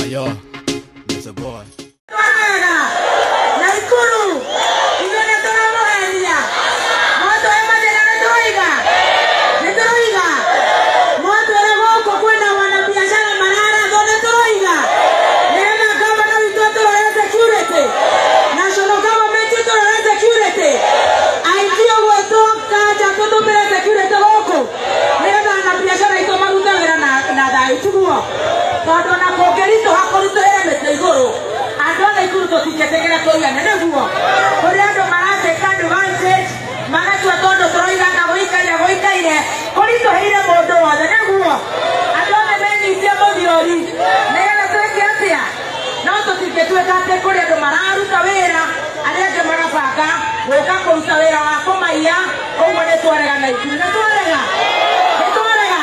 Ayo, Mr. Boy. Nakuru, ithuĩ tũramũheria. Mwatũhe mathĩna nĩtũroiga. Nĩtũroiga. Mwatwĩra gũkũ kwĩna wanabiacara mararathwo nĩtũroiga. Nĩgetha gavana witũ atũrore security. National government ĩtũrore security. Aingĩ ũguo tũkanja tũtũmĩre security gũkũ. Nĩgetha wanabiacara aitũ marute wĩra na thayũ tiguo. Tondũ ona kũngĩritũha kũritũhĩre mĩtĩ igũrũ. Andũ a Nakuru tũtingĩtĩkĩra tũigane nĩguo. Kũrĩ andũ maratake advantage magatua tondũ tũroiga na gũikaire gũikaire kũritũhĩire mũndũ wothe nĩguo. Andũ othe menyitie mũthiori nĩgetha twĩke atĩa? No tũtingĩtuĩka atĩ kũrĩ andũ mararuta wĩra arĩa angĩ magabanga gũka kũruta wĩra wa kũmaiya. Ũguo nĩ twarega Nakuru, nĩ twarega, nĩ twarega.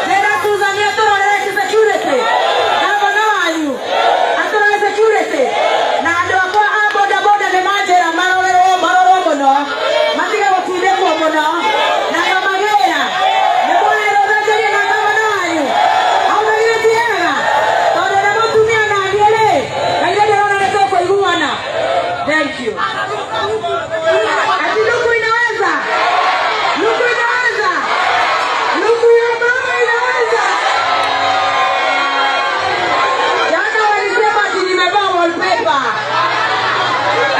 Ndĩna Susan atũrorere security, gavana wanyu atũrore security, na andũ akwa a boda boda nĩ manjĩra marorerwo marorwo mũno, matige gũtindĩkwo mũno na kamagĩra. Nĩ mwerwo thengeria na gavana wanyu hau na githĩ ti hega? Tondũ nĩ mũtumia na niĩ rĩ, na ithuĩ ndĩrona nĩ tũkũiguana. Thank you. Ati Luku inaweza? Luku inaweza? Luku ya mama inaweza? Jana walisema ati nimevaa wallpaper.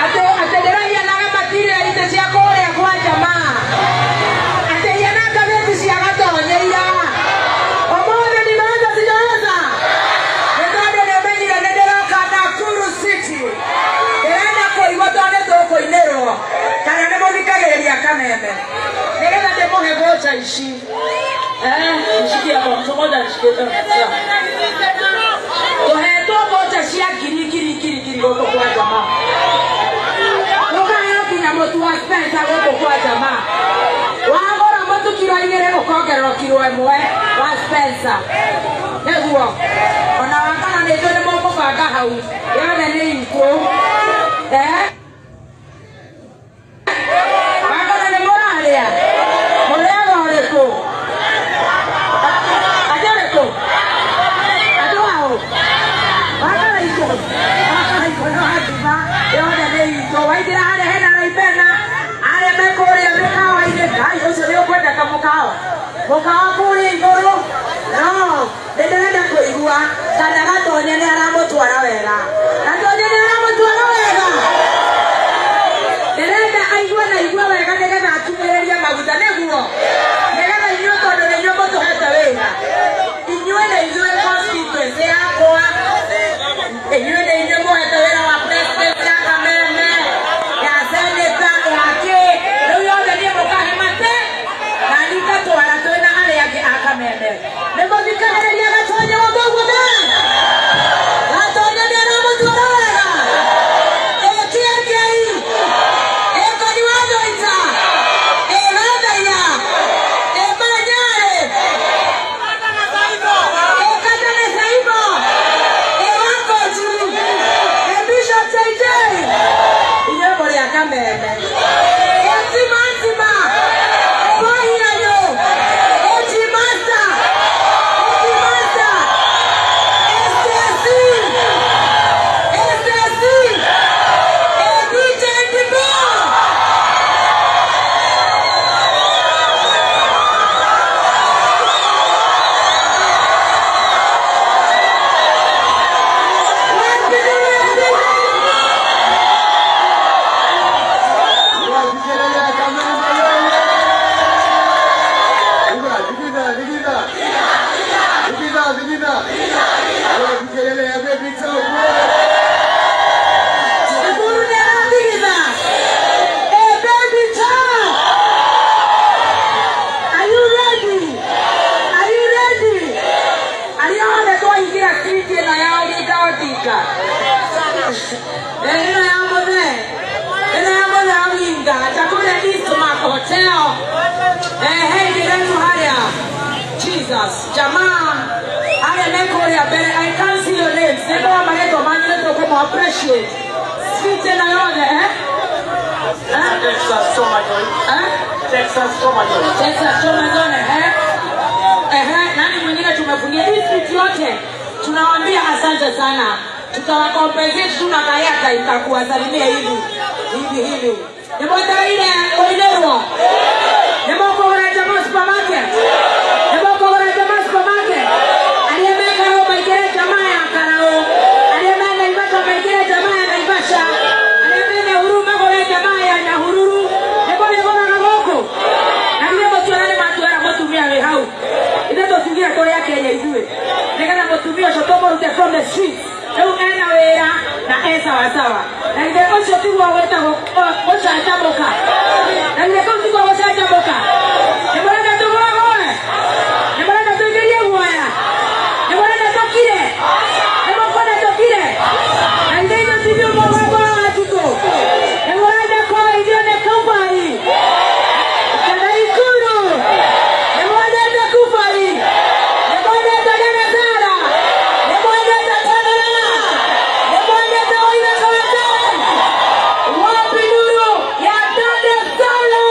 Ate ndĩrahianaga material icio cia kũrĩa kwa jamaa. Ate hiana ngathĩti cia Gatonye ira. Ũmũthĩ nimeweza sijaweza? Nĩ tondũ nĩmenyire nĩ ndĩroka Nakuru City. Ndĩrenda kũigua tondũ nĩ tũkũinĩrwo. Kana nĩ mũthikagĩrĩria Kameme. Nĩgetha ndĩmũhe voucher ici. Nishikie hapo, mtu mmoja nishikie tena. Tũhetwo voucher cia ngiri ngiri ngiri ngiri gũkũ kwa jamaa. Ũkaheo nginya mũtu wa Spencer gũkũ kwa jamaa. Wagũra mũtu kiro igĩrĩ ũkongererwo kiro ĩmwe wa Spencer. Nĩguo. Ona wakana nĩ njũĩ nĩ mũkũbanga hau. Yothe nĩ ikũ. Wakana nĩ mũrarĩa. Mũrĩaga ũrĩkũ? Atĩ ũrĩkũ? Andũ aũ? Wakana ikũ? Wakana ikũ nĩ wakiuma. Yothe nĩ itũ. Waingĩra harĩa hena Raibena, arĩa me kũrĩa mĩkawa-inĩ, Ngai ũcio nĩ ũkwenda kamũkawa. Mũkawa kũrĩa igũrũ. No, nĩ ndĩrenda kũigua kana Gatonye nĩ aramũtwara wega. Gatonye nĩ aramũtwara wega. Ndĩrenda aigue na aigue wega nĩgetha akinyĩrĩrie maguta nĩguo. Nĩgetha inyuĩ tondũ nĩ inyuĩ mũtũhete wĩra. Inyuĩ nĩ ithuĩ constituency yakwa. Inyuĩ nĩ inyuĩ mũhete wĩra wa president ya Kameme, ya senator, ya kĩ. Rĩu yothe niĩ mũkahe mate na niĩ ngatwara twĩna arĩa angĩ a Kameme. Nĩ mũthikagĩrĩria Gatonye ũguo ũguo? Gatonye nĩ aramũtwara wega. Ĩkĩengei. Ĩkonyua thũita. Ĩgathaiya. Ĩmanyarĩ. Ĩkata na Saibo. Ĩwakoju. Ĩ Bishop JJ. Inyuĩ mũrĩ a Kameme. Ĩtima ntima. Ĩwahianyũ. Ĩchimasta. Ĩchimasta. SSC. SSC. Ĩ DJ Dibo. Nakuru nĩ arathigitha. Ĩ baby talk. Are you ready? Are you ready? Arĩa othe twaingĩra street ĩno ya Oginga Odinga. Ĩno ya mũthee. Ĩno ya mũthee Oginga. Chakula East Mark Hotel. Hey, ndĩrenu harĩa. Jesus. Jamaa. Arĩa me kũrĩa mbere. I can't see your names. Nĩ ndoa marĩtwa manyu nĩ tũkũmũ appreciate. Street ĩno yothe, eh? Texas Choma Joy. Eh? Texas Choma Joy. Texas Choma Zone, eh? Nani mwingine tumefungia hii street yote? Tunawaambia asante sana, tutawakompensate tuna kayaka itakuwasalimia hivi hivi hivi. Nimwetereire kũinĩrwo, nĩmũkũgũra Jamaa Supermarket, nĩmũkũgũra Jamaa Supermarket. Arĩa me Karũ maingĩre Jamaa ya Karaũ, arĩa me Naivasha maingĩre Jamaa ya Naivasha, arĩa me Nyahururu magũre Jamaa ya Nyahururu. Nĩmũrĩgũraga gũkũ na ithuĩ mũtiona nĩ matuera mũtumia wĩ hau. Ithuĩ tũtugire tũrĩ a Kenya ithuĩ, nĩgetha mũtumia ũcio tũmũrute from the streets. Rĩu ena wĩra na e sawasawa, na ithe ũcio tiguo wĩtagwo gũcanjamũka, na ithe kũu tiguo gũcanjamũka. Nĩ mũrenda tũgũagũe? Nĩ mũrenda tũingĩrie guoya? Nĩ mũrenda tũkire? Nĩ mũkwenda tũkire? Na ithe ithuĩ ti ithuĩ mũgambo wa Wanjikũ. Nĩ mũrenda korwo ithuĩ nĩ Kubai kana Ikuru? Nĩ mwendete Kubai? Nĩ mwendete Garasara? Nĩ mwendete Tanara? Nĩ mwendete Waithaka wa Njeri? Wapi nuru ya Dada Sala?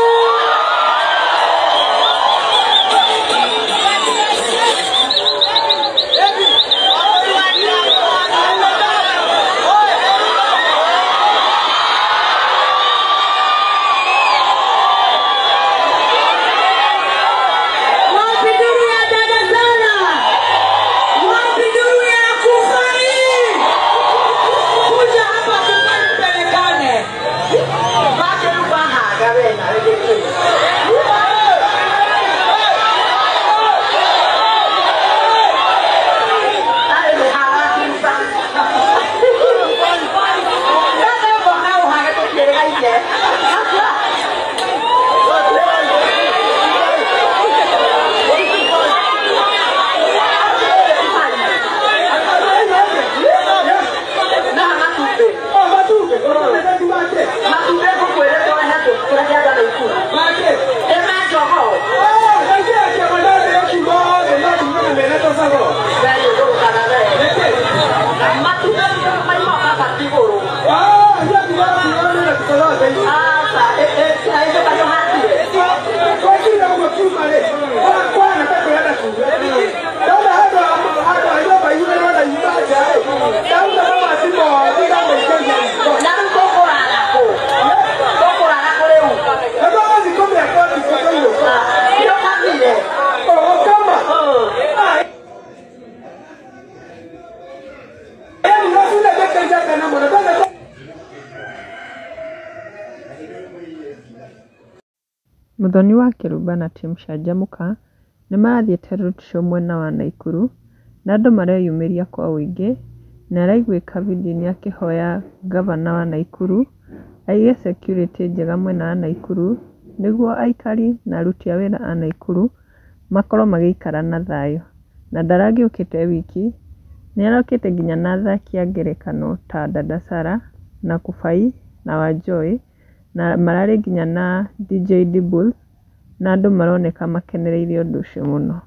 Wapi nuru ya Dada Sala? Wapi nuru ya Kufai? Kuja hapa Kufai tupelekane. Mũthoni wa Kĩrumba na team Canjamũka nĩmarathiĩte roadshow mwena wa Naikuru na andũ mareyumĩria kwa ũingĩ, na araiguĩka video-inĩ akĩhoya ngavana wa Naikuru aige security njega mwena wa Naikuru nĩguo aikari na aruti a wĩra a Naikuru makorwo magĩikara na thayũ. Na ndaragĩũkĩte wiki, nĩarokĩte nginya na athaki a ngerekano ta Dada Sarah na Kubai na Wanjoy, na mararĩ nginya na DJ Dibul, na andũ maroneka makenereire ũndũ ũcio mũno.